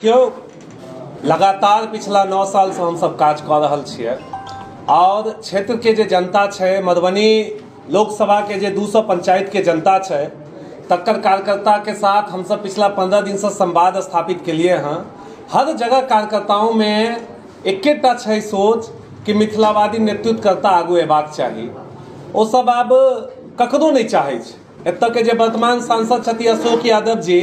क्यों लगातार पिछला 9 साल से हम सब काज कऽ रहल छियै और क्षेत्र के जे जनता छै, मधुबनी लोकसभा के जे 200 पंचायत के जनता छै, तकर कार्यकर्ता के साथ हम सब पिछला 15 दिन से संवाद स्थापित के लिए हैं। हर जगह कार्यकर्ताओं में एकेटा छै सोच कि मिथिलावादी नेतृत्वकर्ता आगू अयबाक चाही। ओ सब आब ककरो नहीं चाहै छै। एतऽ के जे वर्तमान सांसद छथि अशोक यादव जी,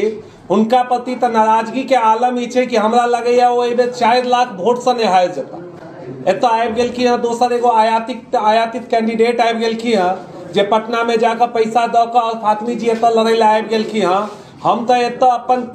हुनका प्रति तऽ नाराजगी के आलम ई छै कि हमरा लगैया ओ एहि बेर 4 लाख वोट से नहीं हारि जेता। एतऽ आबि गेलखिन हँ दोसर एगो आयातित कैंडिडेट आबि गेलखिन हँ जे पटना में जाकऽ पैसा दऽ कऽ और फातमी जी एतऽ लड़ै लए आबि गेलखिन हँ। हम तऽ एतऽ अपन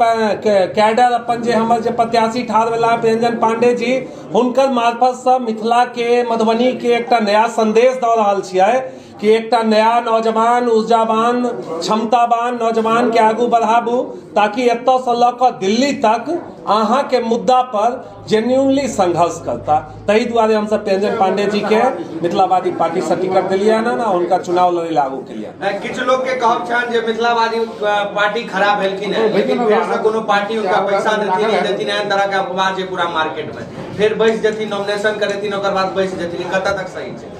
कैडर अपन जे हमर जे प्रत्याशी ठाढ़ भेला प्रियंजन पांडे जी, हुनकर मार्फतसँ मिथिला के मधुबनी के एकटा नया संदेश दऽ रहल छियै कि एकटा नया नौजवान, ऊर्जावान, क्षमतावान नौजवान के आगू बढ़ाबू ताकि एतऽसँ लऽ कऽ दिल्ली तक अहाँ के मुद्दा पर जेन्युइनली संघर्ष करता। ताहि दुआरे हमसब प्रियंजन पांडे जी के मिथिलावादी पार्टी से टिकट दिलियै हन आ हुनका चुनाव लड़ै ला आगू केलियै। किछु लोग के कहब छनि जे मिथिलावादी पार्टी खराब भेलखिन है, लेकिन फेर से कोनो पार्टी हुनका पैसा देथिन नहीं देथिन, एहन तरह के अफवाह छै पूरा मार्केट में। फेर बैस जेथिन, नॉमिनेशन करेथिन, ओकर बाद बैस जेथिन, कतऽ तक सही छै?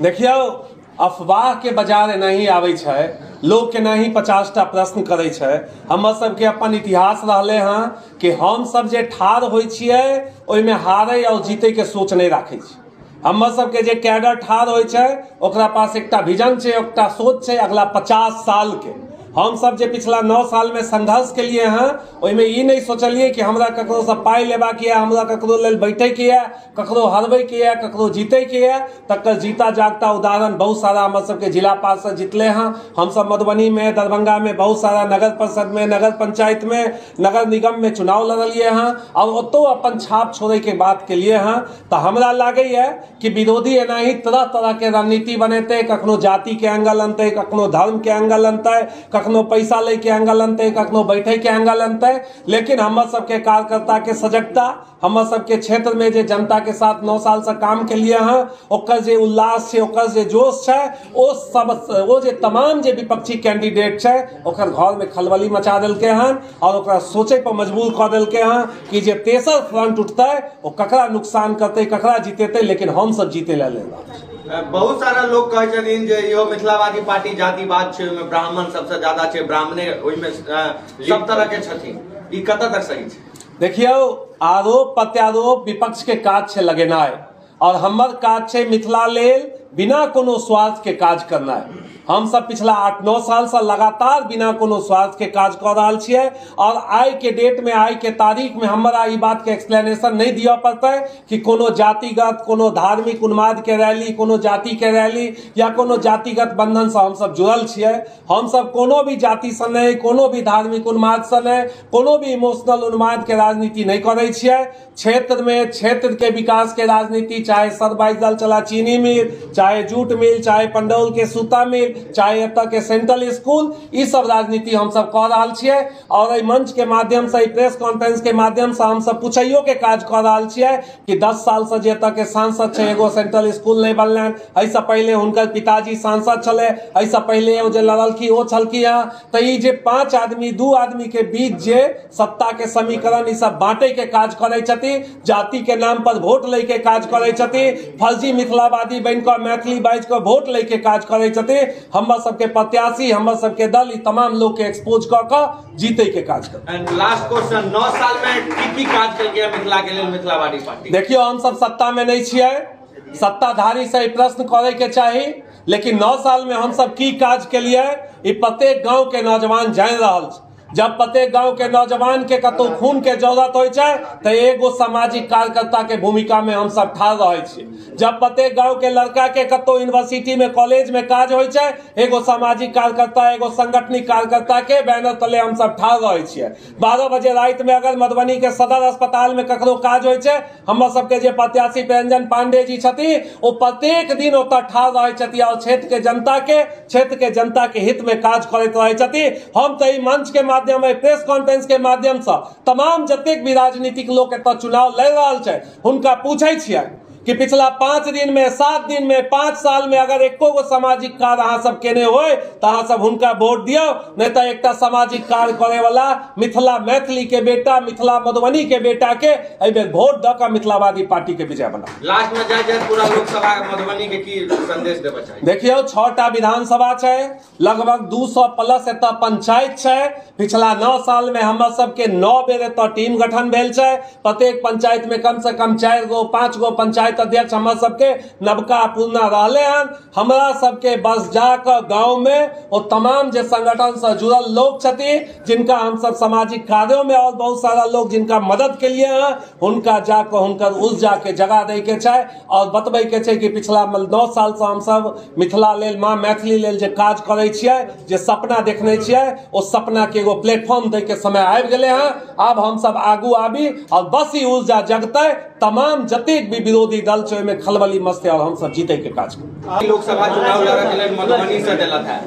देखियौ, अफवाह के बाजार एनाही आबै छै, लोग के एनाही 50टा प्रश्न करै छै। हमर सबके अपन इतिहास रहले हँ कि हम सब जे ठाढ़ होइ छियै ओहिमे हारै और जीतै के सोच नहीं राखै छी। हमर सबके जे कैडर ठाढ़ होइ छै ओकरा पास एकटा विजन छै, एकटा सोच छै अगला 50 साल के। हम सब जे पिछला 9 साल में संघर्ष के लिए हैं ओहिमे ई नहीं सोचलिए कि हमरा ककरो से पाइ लेबाक यऽ, हमरा ककरो लेल बैठे के यऽ, ककरो हरबै के यऽ, ककरो जीतै के यऽ। तकर जीता जागता उदाहरण बहुत सारा हमर सबके जिला पार्षद जीतले हैं। हम सब मधुबनी में, दरभंगा में बहुत सारा नगर परिषद में, नगर पंचायत में, नगर निगम में चुनाव लड़लिए हैं और ओतौ अपन छाप छोड़े के बात के लिए हैं। तो हमरा लागैया कि विरोधी एनाही तरह तरह के रणनीति बनेतै, कखनो जाति के एंगल अनतै, कखनो धर्म के एंगल अनतै, कखनो पैसा लै के एंगल अनतै, कखनो बैठे के एंगल अनतै। लेकिन हमर सबके कार्यकर्ता के सजगता, हमर सबके क्षेत्र में जे जनता के साथ 9 साल से काम के लिए हैं, ओकर जे उल्लास छै, ओकर जे जोश छै, ओ सब ओ जे तमाम जे विपक्षी कैंडिडेट छै ओकर घर में खलबली मचा देलकै हन और ओकरा सोचे पर मजबूर कऽ देलकै हन कि जे तेसर फ्रंट उठतै ओ ककरा नुकसान करतै, ककरा जीतेतै, लेकिन हम सब जीते ला लेल रहल छी। बहुत सारा लोग कहै छथिन जे इहो मिथिलावादी पार्टी जातिवाद छै, ओहिमे ब्राह्मण सबसे ज्यादा छै, ब्राह्मणे ओहिमे सब तरह के छथिन, ई कतऽ तक सही छै? देखियौ, आरोप प्रत्यारोप विपक्ष के काज छै लगेनाइ और हमर काज छै मिथिला लेल बिना कोनो स्वार्थ के काज करनाइ। हम सब पिछला 8-9 साल से लगातार बिना कोनो स्वार्थ के काज कऽ रहल छियै और आइ के डेट में, आइ के तारीख में हमरा ई बात के एक्सप्लेनेशन नहीं दिअ पड़तै कि कोनो जातिगत, कोनो धार्मिक उन्माद के रैली, कोनो जाति के रैली या कोनो जातिगत बंधन से हम सब जुड़ल छियै। हम सब कोनो भी जाति से नहीं, कोनो भी धार्मिक उन्माद से नहीं, कोनो भी इमोशनल उन्माद के राजनीति नहीं करै छियै। क्षेत्र में क्षेत्र के विकास के राजनीति, चाहे सरबाइज दल चला चीनी मिल, चाहे जूट मिल, चाहे पंडौल के सूता मिल, चाहे एतऽ के सेंट्रल स्कूल, ई सब राजनीति हम सब कऽ रहल छियै। और एहि मंच के माध्यम से, एहि प्रेस कॉन्फ्रेंस के माध्यम से हम सब पूछैयो के काज कऽ रहल छियै कि 10 साल से जे एतऽ के सांसद छै एगो सेंट्रल स्कूल नहीं बनलनि, एहिसँ पहिले हुनकर पिताजी सांसद छलै, एहिसँ पहिले ओ जे लड़लखिन ओ छलखिन हँ। तऽ ई जे 5 आदमी 2 आदमी के बीच जे सत्ता के समीकरण ई सब बांटे के काज करै छथिन, जाति के नाम पर वोट लै के काज करै छथिन, फर्जी मिथिलावादी बनि कऽ मैथिली बाजि कऽ वोट लै के काज करै छथिन। हमर सबके प्रत्याशी, हमर सबके दल ई तमाम लोग के एक्सपोज कऽ कऽ जीते के काज करतै। एंड लास्ट क्वेश्चन, 9 साल में की की काज केलकै मिथिला के लेल मिथिलावादी पार्टी? देखियौ, हम सब सत्ता में नहीं छियै, सत्ताधारी से ई प्रश्न करे के चाही, लेकिन 9 साल में हम सब की काज केलियै ई प्रत्येक गांव के नौजवान जानि रहल छै। जब प्रत्येक गांव के नौजवान के कतौ खून के जरूरत होइ छै तऽ एगो सामाजिक कार्यकर्ता के भूमिका में हम सब ठाढ़ रहै छियै। जब प्रत्येक गांव के लड़का के कतौ यूनिवर्सिटी में, कॉलेज में काज होइ छै, एगो सामाजिक कार्यकर्ता, एगो संगठनिक कार्यकर्ता के बैनर तले हम सब ठाढ़ रहै छियै। 12 बजे राति में अगर मधुबनी के सदर अस्पताल में ककरो काज होइ छै, हमर सबके जे प्रत्याशी प्रियंजन पांडे जी छथिन ओ प्रत्येक दिन ओतऽ ठाढ़ रहै छथिन और क्षेत्र के जनता के हित में काज करैत रहै छथिन। हम तऽ ई मंच के माध्यम, प्रेस कॉन्फ्रेंस के माध्यम से तमाम जतेक भी राजनीतिक लोक एतऽ चुनाव लड़ि रहल छै हुनका पूछै छियै कि पिछला 5 दिन में, 7 दिन में, 5 साल में अगर एको गो सामाजिक कार्य अहाँ सब केने होय तो अहाँ सब हुनका वोट दियौ, नहीं तो एकटा सामाजिक कार्य करे वाला मिथिला मैथिली के बेटा, मिथिला मधुबनी के बेटा के एहि बेर वोट दऽ कऽ मिथिलावादी पार्टी के विजय बनाउ। लास्ट में जाय जाय पूरा लोकसभा मधुबनी के की संदेश देबऽ चाही? देखियौ, 6टा विधानसभा छै, लगभग 200 प्लस एतऽ पंचायत छै। पिछला 9 साल में हमर सबके 9 बेर एतऽ टीम गठन भेल छै। प्रत्येक पंचायत में कम से कम 4 गो 5 गो पंचायत अध्यक्ष हमर सबके नवका पुरना रहले हन। हमरा सबके बस जाकर गांव में ओ तमाम जे संगठन से जुड़ल लोग छथिन, जिनका हम सब सामाजिक कार्यों में और बहुत सारा लोग जिनका मदद के लिए हैं, हुनका जाकर हुनकर ऊर्जा के जगा दै के छै और बतबै के छै कि पिछला 9 साल से हम सब मिथिला लेल, माँ मैथिली लेल जे काज करै छियै, जे सपना देखने छियै, ओ सपना के एगो प्लेटफॉर्म दै के समय आबि गेलै हँ। आब हम सब आगू आबी और बस ई ऊर्जा जगतै, तमाम जतेक भी विरोधी दल छै ओहिमे खलबली मचतै और हम सब जीतै के काज करबै। लोकसभा चुनाव लड़ऽ के लेल मधुबनी से देलक है,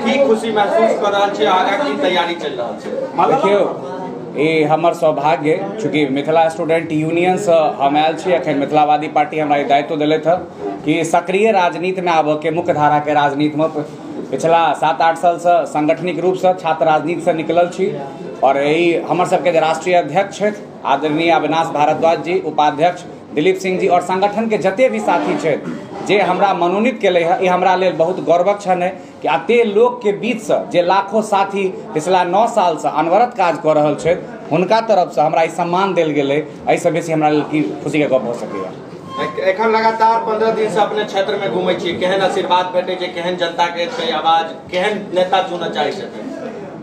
की खुशी महसूस कर रहल छी, आगा की तैयारी चलि रहल छै? देखियौ, ई हमर सौभाग्य, चूँकि मिथिला स्टूडेंट यूनियनसँ हम आयल छी, अखन मिथिलावादी पार्टी हमरा ई दायित्व देलथि हँ कि सक्रिय राजनीतिमे आबऽके, मुख्य धाराके राजनीतिमे पिछला 7-8 सालसँ सांगठनिक रूपसँ छात्र राजनीतिसँ निकलल छी। और यही हमर सबके जे राष्ट्रीय अध्यक्ष छथि आदरणीय अविनाश भारद्वाज जी, उपाध्यक्ष दिलीप सिंह जी और संगठन के जते भी साथी छथि जे हमरा मनोनीत केलै हँ, ई हमरा लेल बहुत गौरवक क्षण है कि एते लोकके बीचसँ जे लाखों साथी पिछला 9 सालसँ अनवरत काज कऽ रहल छथि, हुनका तरफसँ हमरा ई सम्मान देल गेलै। एहिसँ बेसी हमरा लेल की खुशीके गप भऽ सकैए। एखन लगातार 15 दिन से अपने क्षेत्र में घूमै छी, केहन आशीर्वाद भेटै छै, केहन जनता के छै आवाज, केहन नेता चुनऽ चाहै छथिन?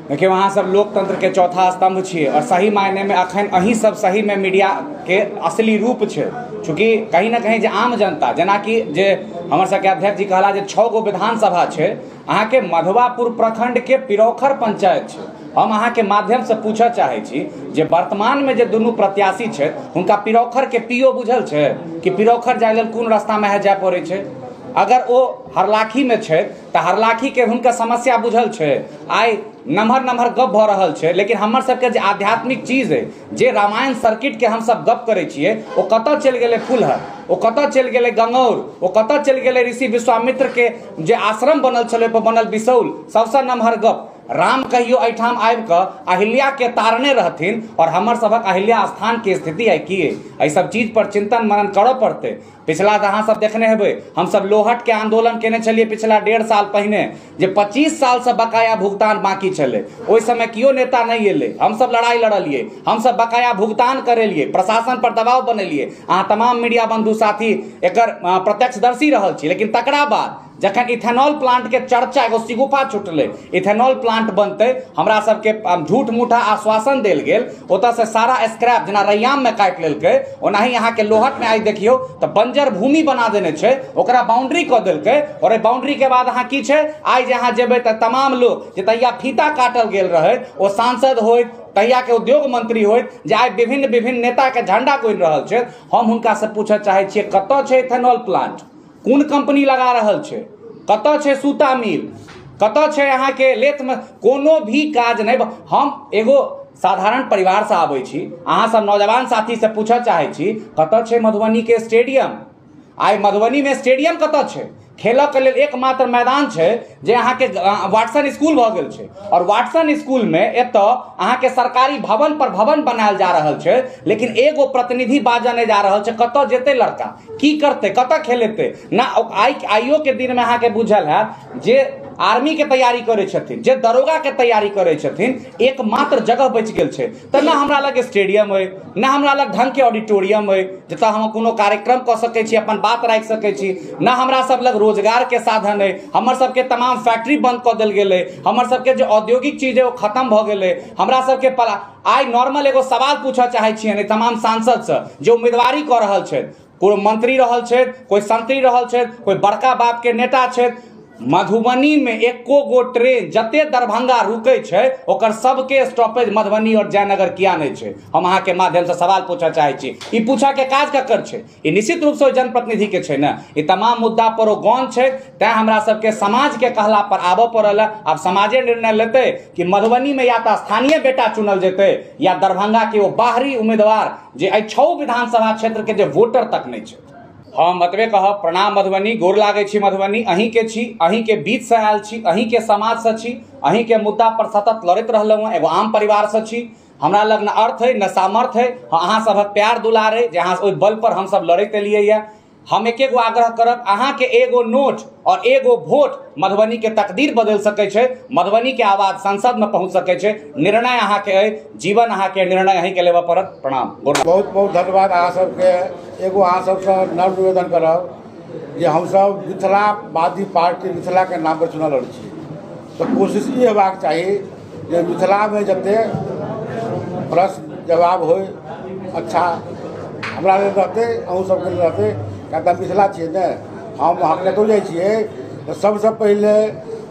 देखियौ, अहाँ सब लोकतंत्र के चौथा स्तंभ छियै और सही मायने में अखन अहीं सब सही में मीडिया के असली रूप छै। चूँकि कहीं ना कहीं जे आम जनता, जेनाकि जे हमर सबके अध्यक्ष जी कहला जे 6 गो विधानसभा छै, अहाँके मधुआपुर प्रखंड के पिरौखर पंचायत छै। हम अहाँके माध्यमसँ पूछऽ चाहै छी जे वर्तमानमे जे दुनू प्रत्याशी छथि हुनका पिरौखर के पीओ बुझल छै कि पिरौखर जाय लेल कोन रास्तामे जाय पड़ै छै? अगर ओ हरलाखीमे छथि तऽ हरलाखीके हुनका समस्या बुझल छै। आइ नमहर नमहर गप भऽ रहल छै, लेकिन हमर सबके जे आध्यात्मिक चीज अइ, जे रामायण सर्किटके हमसब गप करै छियै, ओ कतऽ चलि गेलै फुलहर, ओ कतऽ चलि गेलै गंगौर, ओ कतऽ चलि गेलै ऋषि विश्वामित्रके जे आश्रम बनल छलै ओहिपर बनल बिसौल। सबसँ नमहर गप, राम कहियो एहिठाम आबि कऽ अहिल्याके तारने रहथिन और हमर सभक अहिल्या स्थानके स्थिति आइ की अइ, एहि सब चीज पर चिंतन मनन करऽ पड़तै। पिछला तऽ अहाँ सब देखने हेबै, हमसब लोहटके आंदोलन केने छलियै पिछला 1.5 साल पहिने, जे 25 सालसँ बकाया भुगतान बाकी छलै। ओहि समय केओ नेता नहि एलै, हमसब लड़ाई लड़लियै, हमसब बकाया भुगतान करेलियै, प्रशासन पर दबाव बनेलियै। अहाँ तमाम मीडिया बंधु साथी एकर प्रत्यक्षदर्शी रहल छी। लेकिन तकरा बाद जखन इथेनॉल प्लांट के चर्चा एगो सिगुफा छुटलै, इथेनॉल प्लांट बनतै, हमरा सबके झूठ मूठा आश्वासन देल गेल, ओतऽ से सारा स्क्रैप जेना रैयाममे काटि लेलकै, ओनाही अहाँके लोहटमे आइ देखियौ तऽ बंजर भूमि बना देने छै, ओकरा बाउंड्री कऽ देलकै। और एहि बाउंड्री के बाद अहाँ की छै, आइ जे अहाँ जेबै तऽ तमाम लोक जे तहिया फीता काटल गेल रहै, ओ सांसद होइत, तहिया के उद्योग मंत्री होइत, जे आइ विभिन्न विभिन्न नेता के झंडा गोनि रहल छै। हम हुनकासँ पूछऽ चाहै छियै, कतऽ छै इथेनॉल प्लांट, कोन कंपनी लगा रहल छै, कतऽ छै सूता मिल, कतऽ छै अहाँके लेथमे, कोनो भी काज नहि। हम एगो साधारण परिवारसँ आबै छी, अहाँ सब नौजवान साथीसँ पूछऽ चाहै छी, कतऽ छै मधुबनीके स्टेडियम? आइ मधुबनीमे स्टेडियम कतऽ छै? खेलऽके लेल एकमात्र मैदान छै जे अहाँके वाटसन स्कूल भऽ गेल छै, और वाटसन स्कूलमे एतऽ अहाँके सरकारी भवन पर भवन बनायल जा रहल छै, लेकिन एगो प्रतिनिधि बाजऽ नहि जा रहल छै। कतऽ जेतै लड़का, की करतै, कतऽ खेलेतै? ना आइयो के दिनमे अहाँके बुझल हैत जे आर्मी के तैयारी करै छथिन, जे दरोगा के तैयारी करै छथिन, एकमात्र जगह बचि गेल छै। तऽ ना हमरा लग स्टेडियम अइ, ना हमरा लग ढंग के ऑडिटोरियम अइ जतऽ हम कोनो कार्यक्रम कऽ सकै छी, अपन बात राखि सकै छी, ना हमरा सब लग रोजगार के साधन अइ। हमर सबके तमाम फैक्ट्री बंद कऽ देल गेलै, हमर सबके जे औद्योगिक चीज अइ ओ खत्म भऽ गेलै। हमरा सबके आइ नॉर्मल एगो सवाल पूछऽ चाहै छियनि तमाम सांसदसँ जे उम्मीदवारी कऽ रहल छथि, कोइ मंत्री रहल छथि, कोइ संत्री रहल छथि, कोइ बड़का बाप के नेता छथि, मधुबनी में एको गो ट्रेन जते दरभंगा रुकै छै ओकर सबके स्टॉपेज मधुबनी और जयनगर किया नहि छै? हम अहाँके माध्यमसँ सवाल पूछऽ चाहै छी, ई पूछऽ के काज ककर छै? ई निश्चित रूपसँ ओहि जनप्रतिनिधि के छै ने। ई तमाम मुद्दा पर ओ गौन छै, तैं हमरा सबके समाज के कहला पर आबऽ पड़ल है। आब समाजे निर्णय लेतै कि मधुबनी में या तऽ स्थानीय बेटा चुनल जेतै या दरभंगा के ओ बाहरी उम्मीदवार जे एहि 6 विधानसभा क्षेत्र के जे वोटर तक नहि छै। हम एतबे कहब, प्रणाम मधुबनी, गोर लागै छी मधुबनी, अहीँके छी, अहीँके बीचसँ आयल छी, अहीँके समाजसँ छी, अहीँके मुद्दा पर सतत लड़ैत रहलहुँ हँ। एगो आम परिवारसँ छी, हमरा लग न अर्थ है न सामर्थ्य है, अहाँ सभक प्यार दुलार है जे अहाँ ओहि बल पर हमसब लड़ैत एलियै ये। हम एक एगो आग्रह करब, अहाँके एगो नोट और एगो वोट मधुबनी के तकदीर बदलि सकै छै, मधुबनी के आवाज संसद में पहुँच सकै छै। निर्णय अहाँके अइ, जीवन अहाँके, निर्णय अहीँके लेबऽ पड़त। प्रणाम। बहुत बहुत धन्यवाद अहाँ सबके। एगो अहाँ सबसँ नम्र निवेदन करब जे हमसब मिथिलावादी पार्टी मिथिलाके नाम पर चुनाव लड़ै छी, तऽ कोशिश ई हेबाक चाही जे मिथिलामे जते प्रश्न जवाब होइ अच्छा हमरा लेल रहतै, अहूँ सबके लेल रहतै, किया तऽ मिथिला छियै ने। हम कतहु जाइ छियै तऽ सबसँ पहिले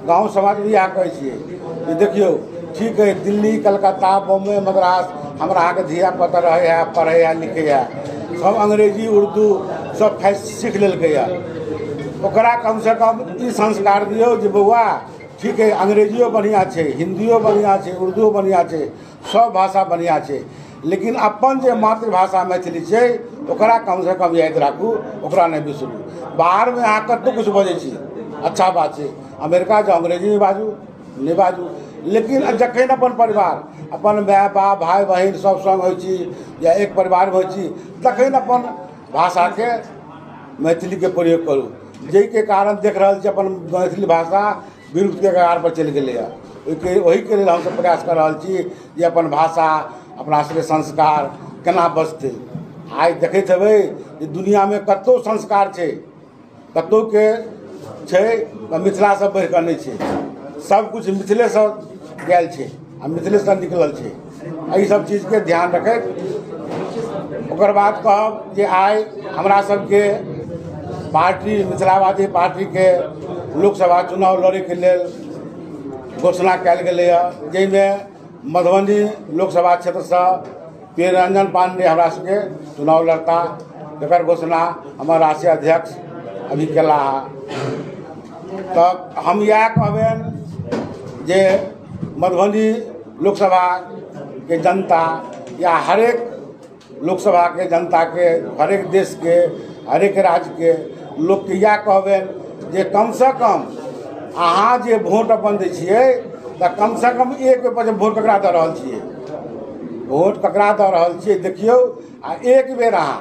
गाँव समाजमे इएह कहै छियै जे देखियौ ठीक है, दिल्ली कलकत्ता बॉम्बे मद्रास हमरा अहाँके धियापुता रहै है, पढ़ै है, लिखै है, सब अंग्रेजी उर्दू सब सीख लेलकै है। ओकरा कमसँ कम ई संस्कार दियौ जे बौआ ठीक है, अंग्रेजियो बढ़िआँ छै, हिन्दियो बढ़िआँ छै, उर्दूओ बढ़िआँ छै, सब भाषा बढ़िआँ छै, लेकिन अपन जे मातृभाषा मैथिली छै ओकरा कमसँ कम याद राखू, ओकरा नहि बिसरू। बाहरमे अहाँ कतहु किछु बजै छी अच्छा बात छै, अमेरिका जाउ अंग्रेजीमे बाजू नहि बाजू, लेकिन जखन अपन परिवार अपन माय बाप भाय बहिन सब सङ्ग होइ छी या एक परिवारमे होइ छी तखन अपन भाषाके मैथिलीके प्रयोग करू, जाहिके कारण देख रहल छी अपन मैथिली भाषा विलुप्तके कगार पर चलि गेलैए। ओहिके लेल हमसब प्रयास कऽ रहल छी जे अपन भाषा अपना सबके संस्कार केना बचतै। आइ देखैत हेबै जे दुनिआँमे कतहु संस्कार छै, कतहुके छै तऽ मिथिलासँ बढ़िकऽ नहि छै, सबकिछु मिथिलेसँ गेल छै आ मिथिलेसँ निकलल छै। एहि सब चीजके ध्यान रखैत ओकर बाद कहब जे आइ हमरा सबके पार्टी मिथिलावादी पार्टीके लोकसभा चुनाव लड़ैके लेल घोषणा कयल गेलैए, जाहिमे मधुबनी लोकसभा क्षेत्रसँ प्रियरंजन पांडे हमरा सबके चुनाव लड़ता, जकर घोषणा हमर राष्ट्रीय अध्यक्ष अभी केला है। तऽ हम इएह कहबनि जे मधुबनी लोकसभाके जनता या हरेक लोकसभाके जनताके, हरेक देशके, हरेक राज्यके लोकके इएह कहबनि जे कमसँ कम अहाँ जे वोट अपन दै छियै तऽ कमसँ कम एक बेर वोट ककरा दऽ रहल छियै, वोट ककरा दऽ रहल छियै देखियौ। आ एक बेर अहाँ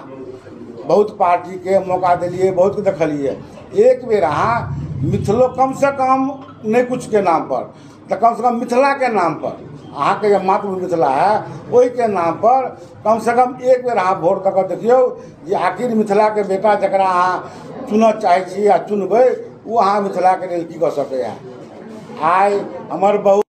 बहुत पार्टीके मौका देलियै, बहुतके देखलियै, एक बेर अहाँ मिथिलो कमसँ कम नहि किछुके नामपर तऽ कमसँ कम मिथिलाके नामपर, अहाँके जे मातृभूमि मिथिला है ओहिके नामपर कमसँ कम एक बेर अहाँ वोट दऽ कऽ देखियौ जे आखिर मिथिलाके बेटा जकरा अहाँ चुनऽ चाहै छी आ चुनबै ओ अहाँ मिथिलाके लेल की कऽ सकैए। आइ हमर बहुत